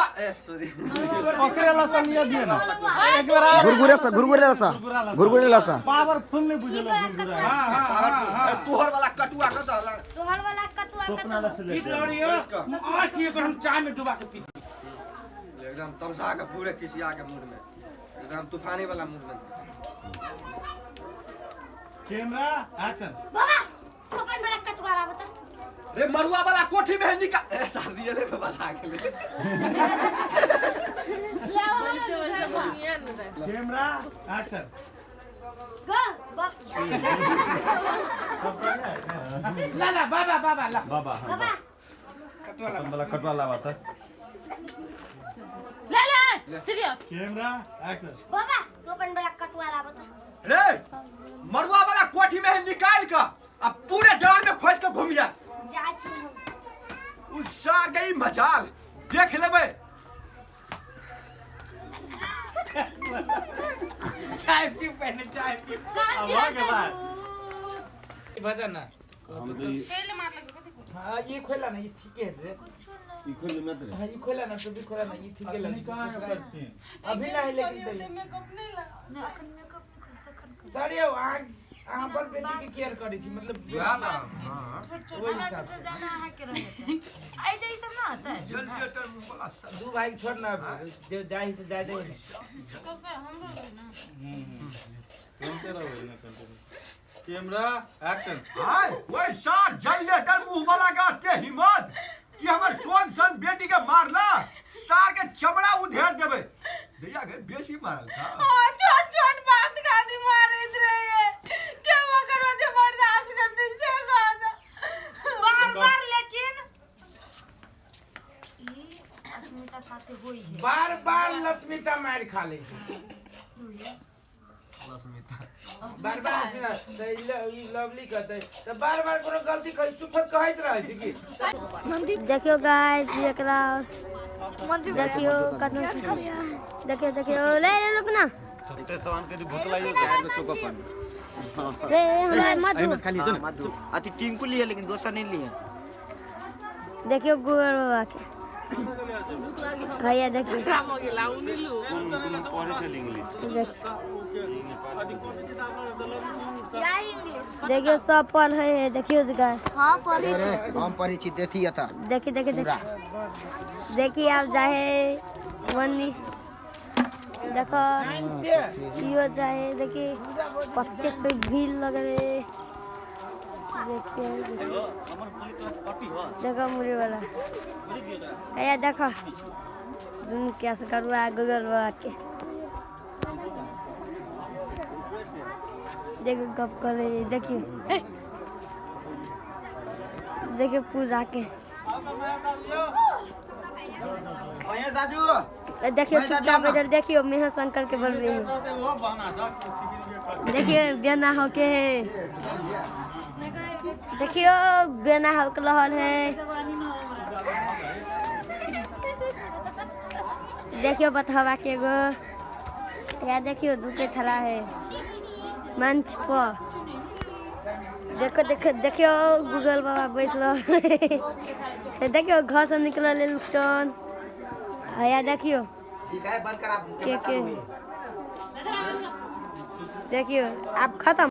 मरुआ ए सॉरी ओकरे लसा लिया दिए ना एक बार घुरघुरे सा, घुरघुरे सा, घुरघुरे सा। पावरफुल नहीं बुझलो घुरघुरा। हां हां ए, तोहर वाला कटुआ कत हला तोहर वाला कटुआ सपना ला से ले पीत लौड़ी हो आठ एकर हम चाय में डुबा के पी। एकदम तमसा के पूरे किसिया के मूड में, एकदम तूफानी वाला मूड में। Camera action. बाबा तू अपन वाला कटुआ ला बता। रे मरुआ वाला कोठी में निकाल ए सार दिए ले बसा के ले। Camera action. गो बा सब कर लिया? ला ला बाबा बाबा ला बाबा हाँ, बाबा कटुआ ला अपन वाला कटवा लावा था। ला ला सीरियस। Camera action. बाबा तू अपन वाला कटुआ ला बता। रे मरुआ वाला कोठी में निकाल के अब पूरे डार में खोज के घूमिया जा छी हम। उषा गई मजाल देख लेबे। चाय पी पहले चाय पी। अब हो गया बात। भजन ना हम तो पहले मार लगे कथी। हां ये खोला ना, ये ठीक है ड्रेस। ई खोल मत रे। हां ये खोला ना, तू भी खोला ना, ये ठीक है अभी लगी। कहाँ है ऊपर से? अभी ना है लेकिन तो मेकअप नहीं लगा। सॉरी आंख अहाँ पर बेटी के केयर करै छी मतलब वएह ना हां ओहि हिसाब से। जाना है के रहे आई जाई सब ना आता है। जनरेटर वाला सब दू भाई छोड़ ना, जे जाहि से जाय दे। कके हमरो ना तुरंते रहो ना कंटिन्यू। Camera action. हाय ओए सार जनरेटर मुंह वाला का ते हिम्मत कि हमर सोन सन बेटी के मारला सार के चमड़ा उधेड़ देबे। दैया के बेसी मारल था। हां छोट छोट बात खाती मारत रहे के मगर मते बर्दाश्त करते से बात बार बार, लेकिन ई अस्मिता साथे होई है। बार बार लक्ष्मीता मार खा ले छै। बार बार त ई लवली कहतै त बार बार कोनो गलती करी सुफत कहैत रहै छै की। देखियो गाइस एकरा देखियो कटनो देखियो देखियो ले ले रुक ना छत्ते सवान के भूत लाई चार को चोकपन रे हमरा मधु खाली तो मधु अति टिंकू लिए लेकिन दोसर नहीं लिए। देखियो गोबर बाबा के भैया देखियो पढ़े चल इंग्लिश। देखियो सब पढ़ है। देखियो गाइस हां पढ़े छी हम पढ़े छी देखी अता देखी देखी देखी देखी आप जाहे वन्नी देखो यो जाहे। देखी कतेक पे भीड़ लगल है। देखियो देखो मुड़ी वाला भैया देखो दुनू कैसे करुआ गूगल बाबा के देखो गप कर रही है। देखियो देखियो पूजा के देखियो चुपचाप इधर देखियो मेहा शंकर के बोल रही है। देखियो बेना होके है। देखियो बेना होके लहल है। देखियो बतहवा के एगो या देखियो दू के थला है मंच पर। देखो देखो देखियो गूगल बाबा बैठल है। देखियो घर से निकलल है लुकचन। या देखियो ठीक है बंद कर आप के के देखियो आप खत्म।